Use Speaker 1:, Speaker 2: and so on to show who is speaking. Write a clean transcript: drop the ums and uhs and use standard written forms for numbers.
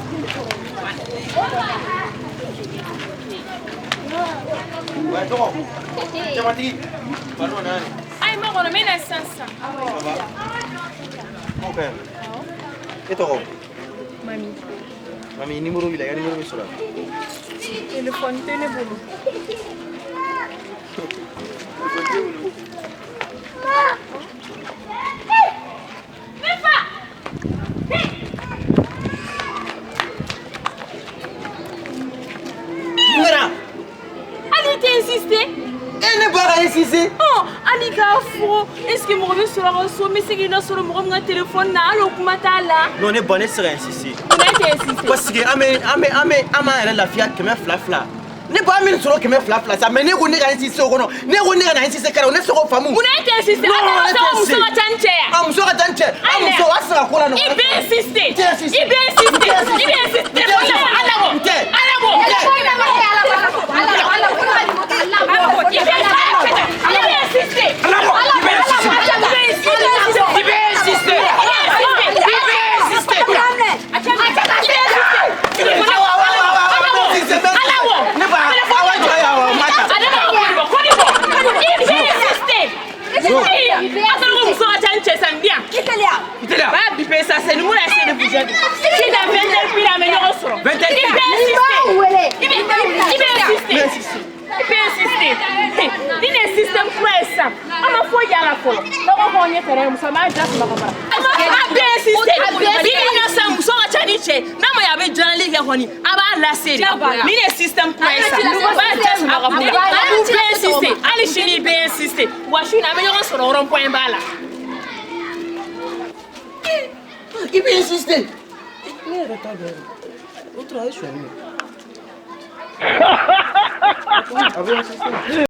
Speaker 1: kun kɔrɔ.
Speaker 2: Ouais, dɔgɔ. Jamatigi. Pardon, na.
Speaker 1: Ayi, ma kɔnɔ, n bɛ na sisan sisan.
Speaker 2: Ça va? Ok. E tɔgɔ?
Speaker 1: Mami.
Speaker 2: Mami, numéro b'i la, i ka numéro bɛ sɔrɔ yan.
Speaker 1: Téléphone tɛ ne bolo.
Speaker 2: Téléphone t'e bolo.
Speaker 1: Ne fa.
Speaker 2: Mun kɛra?
Speaker 1: Hali i tɛ insister.
Speaker 2: E ne ba ka insister.
Speaker 1: Ɔ, hali k'a fɔ est ce que mɔgɔ bɛ sɔrɔ a ka so, n bɛ se k'i lasɔrɔ mɔgɔ min ka téléphone na, hali o kuma t'a la.
Speaker 2: Non, ne ba, ne tɛ se ka insister.
Speaker 1: Munna e tɛ insister?
Speaker 2: Parce que an bɛ an b'an yɛrɛ lafiya 200 200. Ne ba, an bɛ nin sɔrɔ 200 200 sa, mais ne ko ne ka insister o kɔnɔ, ne ko ne ka na insister kɛra o, ne tɛ se k'o faamu.
Speaker 1: Munna e tɛ insister?
Speaker 2: Non,
Speaker 1: A taara
Speaker 2: ne tɛ
Speaker 1: sɔrɔ muso
Speaker 2: insister.
Speaker 1: ka ca ni cɛ ye.
Speaker 2: A muso ka ca ni cɛ, a muso a tɛ se ka ko la nɔgɔya.
Speaker 1: I bɛ insister.
Speaker 2: N tɛ insister.
Speaker 1: I bɛ insister.
Speaker 2: N tɛ insister.
Speaker 1: I bɛ insister.
Speaker 2: N tɛ
Speaker 1: Téléphone
Speaker 2: insister.
Speaker 1: labɔ, a labɔ.
Speaker 2: N tɛ.
Speaker 1: A labɔ.
Speaker 2: N tɛ.
Speaker 1: A labɔ. I bɛ i bɛ insister.
Speaker 3: A labɔ. I bɛ insister.
Speaker 1: I bɛ insister.
Speaker 3: I bɛ insister.
Speaker 1: I bɛ insister.
Speaker 3: I bɛ insister.
Speaker 1: I bɛ insister.
Speaker 2: Awɔ, awɔ, awɔ, awɔ, n bɛ insister, n bɛ
Speaker 1: A labɔ.
Speaker 2: insister. Ne ba, awɔ, jɔ yan, awɔ, n b'a ta.
Speaker 1: A nana ka kɔni bɔ, kɔni bɔ. I bɛ insister. A taara ko muso ka ca ni cɛ sisan, di yan.
Speaker 3: I teliya.
Speaker 1: B'a biper sa, c'est nous essayer de vous aider. Si dans 20 heures pile, an bɛ ɲɔgɔn sɔrɔ.
Speaker 3: 20 heures
Speaker 1: I
Speaker 3: pile.
Speaker 1: bɛ insister. I bɛ
Speaker 2: N bɛ
Speaker 1: insister.
Speaker 2: insister.
Speaker 1: I bɛ insister. Ni nin ye système kura ye sisan, an ma foyi y'a la fɔlɔ. N'aw ko k'anw ye terrain muso, an b'a ja sama ka mara. A bɛ insister. Bi bi in na sisan, muso ka ca ni cɛ ye. N'a ma ɲɛ a bɛ jalali kɛ kɔni, a b'a lase de. Ni nin ye système kura ye sisan, a b'a ja sama ka bɔ. A b'u bɛɛ insister. Hali sini i bɛ insister. Wa su in na an bɛ ɲɔgɔn sɔrɔ rond point ba la.
Speaker 2: I bɛ insister. Ne yɛrɛ t'a dɔn yɛrɛ. O tora a ye sonyali kɛ. A bɛ insister.